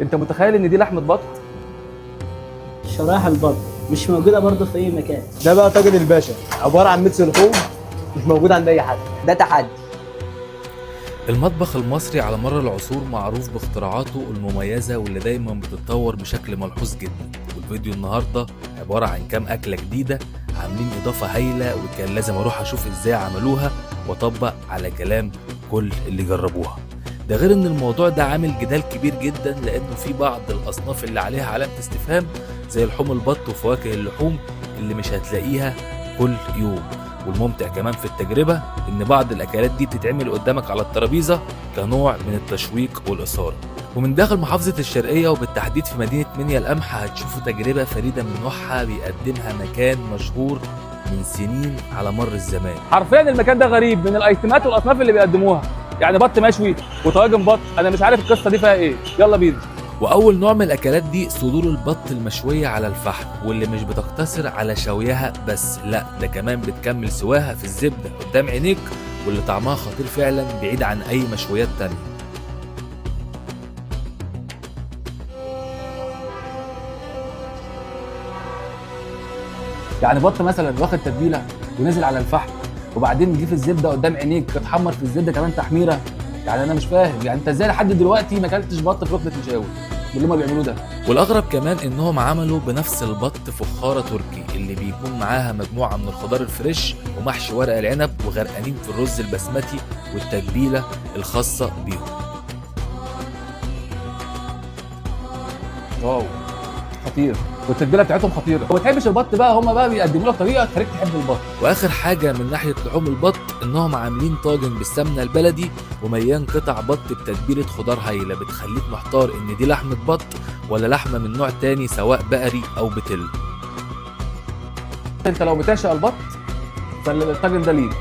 انت متخيل ان دي لحمه بط؟ شرايح البط مش موجودة برضه في اي مكان. ده بقى طاجن الباشا، عبارة عن mix لحوم مش موجود عند اي حد. ده تحدي. المطبخ المصري على مر العصور معروف باختراعاته المميزة واللي دايما بتتطور بشكل ملحوظ جدا. والفيديو النهاردة عبارة عن كام أكلة جديدة عاملين إضافة هايلة، وكان لازم أروح أشوف إزاي عملوها وأطبق على كلام كل اللي جربوها. ده غير إن الموضوع ده عامل جدال كبير جدا، لأنه في بعض الأصناف اللي عليها علامة استفهام زي لحوم البط وفواكه اللحوم اللي مش هتلاقيها كل يوم. والممتع كمان في التجربة إن بعض الأكلات دي بتتعمل قدامك على الترابيزة كنوع من التشويق والإثارة. ومن داخل محافظة الشرقية وبالتحديد في مدينة منيا القمح هتشوفوا تجربة فريدة من نوعها بيقدمها مكان مشهور من سنين على مر الزمان. حرفيا المكان ده غريب من الايتمات والاصناف اللي بيقدموها، يعني بط مشوي وطواجن بط، انا مش عارف القصة دي فيها ايه. يلا بينا. وأول نوع من الأكلات دي صدور البط المشوية على الفحم، واللي مش بتقتصر على شويها بس، لا ده كمان بتكمل سواها في الزبدة قدام عينيك، واللي طعمها خطير فعلا بعيد عن أي مشويات تانية. يعني بط مثلا واخد تتبيله ونزل على الفحم وبعدين جه في الزبدة قدام عينيك اتحمر في الزبدة كمان تحميره، يعني انا مش فاهم يعني انت ازاي لحد دلوقتي ما اكلتش بط في ركنه مشاوي باللي هم بيعملوه ده. والاغرب كمان انهم عملوا بنفس البط فخاره تركي اللي بيكون معاها مجموعة من الخضار الفريش ومحشي ورق العنب وغرقانين في الرز البسمتي والتتبيله الخاصة بيهم. واو خطير، والتتبيله بتاعتهم خطيرة. وما تحبش البط بقى، هم بقى بيقدموا لك طريقه تخليك تحب البط. واخر حاجة من ناحية لحوم البط انهم عاملين طاجن بالسمنه البلدي ومليان قطع بط بتتبيله خضار هايلة بتخليك محتار ان دي لحمه بط ولا لحمه من نوع تاني سواء بقري او بتل. انت لو بتعشق البط فالطاجن ده ليك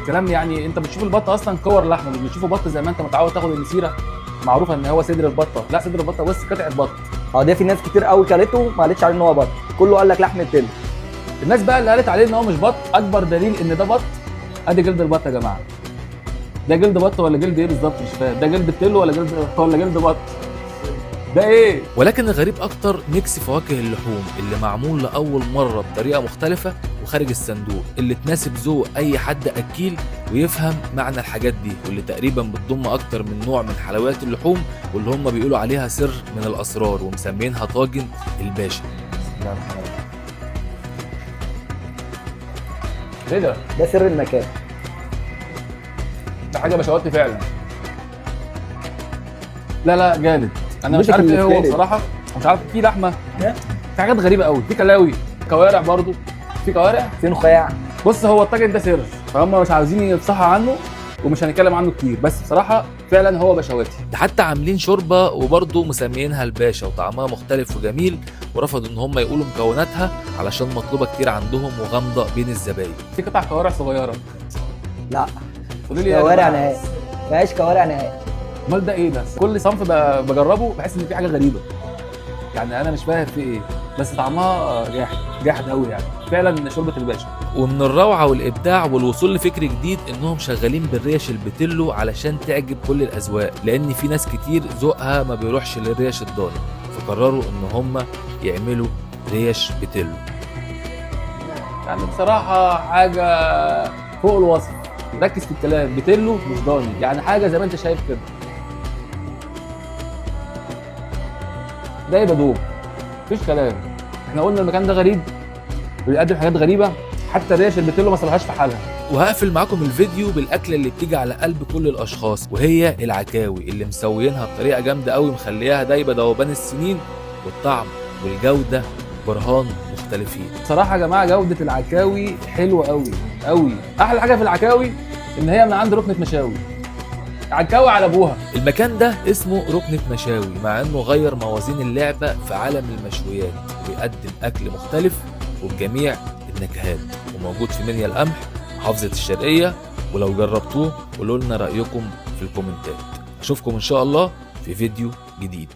كلام. يعني انت بتشوف البط اصلا كور لحمه، مش بتشوفه بط زي ما انت متعود تاخد المسيرة معروفة ان هو صدر البطة، لا صدر البطة بس قطعه بط. اه ده في ناس كتير قوي كلته ما قالتش عليه ان هو بط، كله قال لك لحمه تل. الناس بقى اللي قالت عليه ان هو مش بط، اكبر دليل ان ده بط ادي جلد البط يا جماعة. ده جلد بط ولا جلد ايه بالظبط؟ مش فاهم، ده جلد بتلو ولا جلد بط؟ ده ايه؟ ولكن الغريب اكتر mix فواكه اللحوم اللي معمول لاول مرة بطريقة مختلفة وخارج الصندوق، اللي تناسب ذوق اي حد اكيل ويفهم معنى الحاجات دي، واللي تقريبا بتضم اكتر من نوع من حلويات اللحوم واللي هم بيقولوا عليها سر من الاسرار ومسمينها طاجن الباشا. بسم الله الرحمن الرحيم. ايه ده؟ ده سر المكان. ده حاجة بشواتي فعلا. لا لا جامد، انا مش عارف ايه هو بصراحة، مش عارف. في لحمه، في حاجات غريبة قوي، في كلاوي، كوارع برضو، في كوارع، في نخاع. بص هو الطاجن ده سر، فهم مش عاوزين يفصحوا عنه ومش هنتكلم عنه كتير، بس بصراحة فعلا هو بشواتي. ده حتى عاملين شوربة وبرضه مسميينها الباشا وطعمها مختلف وجميل، ورفضوا ان هم يقولوا مكوناتها علشان مطلوبه كتير عندهم وغامضه بين الزباين. في قطع كوارع صغيرة. لا قولوا لي كوارع نهائي، مفيهاش كوارع نهائي. امال ده ايه ده؟ كل صنف بجربه بحس ان في حاجة غريبة، يعني انا مش فاهم في ايه، بس طعمها جاحد جاحد قوي يعني فعلا شوربة الباشا. ومن الروعة والابداع والوصول لفكر جديد انهم شغالين بالريش البتلو علشان تعجب كل الاذواق، لان في ناس كتير ذوقها ما بيروحش للريش الضاني، فقرروا ان هم يعملوا ريش بتلو. يعني بصراحة حاجة فوق الوصف. ركز في الكلام، بتلو مش ضاني، يعني حاجة زي ما انت شايف كده. ده يبقى دوب، مفيش كلام. احنا قلنا المكان ده غريب وبيقدم حاجات غريبة، حتى الريش البتلو ما صلحهاش في حالها. وهقفل معاكم الفيديو بالاكله اللي بتيجي على قلب كل الاشخاص، وهي العكاوي اللي مسويينها بطريقة جامدة قوي مخليها دايبه دوبان السنين، والطعم والجودة برهان مختلفين. بصراحة يا جماعة جوده العكاوي حلوة قوي قوي. احلى حاجة في العكاوي ان هي من عند ركنه مشاوي، عكاوي على ابوها. المكان ده اسمه ركنة مشاوي، مع انه غير موازين اللعبة في عالم المشويات وبيقدم اكل مختلف وبجميع النكهات، وموجود في منيا القمح محافظة الشرقية. ولو جربتوه قولوا لنا رأيكم في الكومنتات. اشوفكم ان شاء الله في فيديو جديد.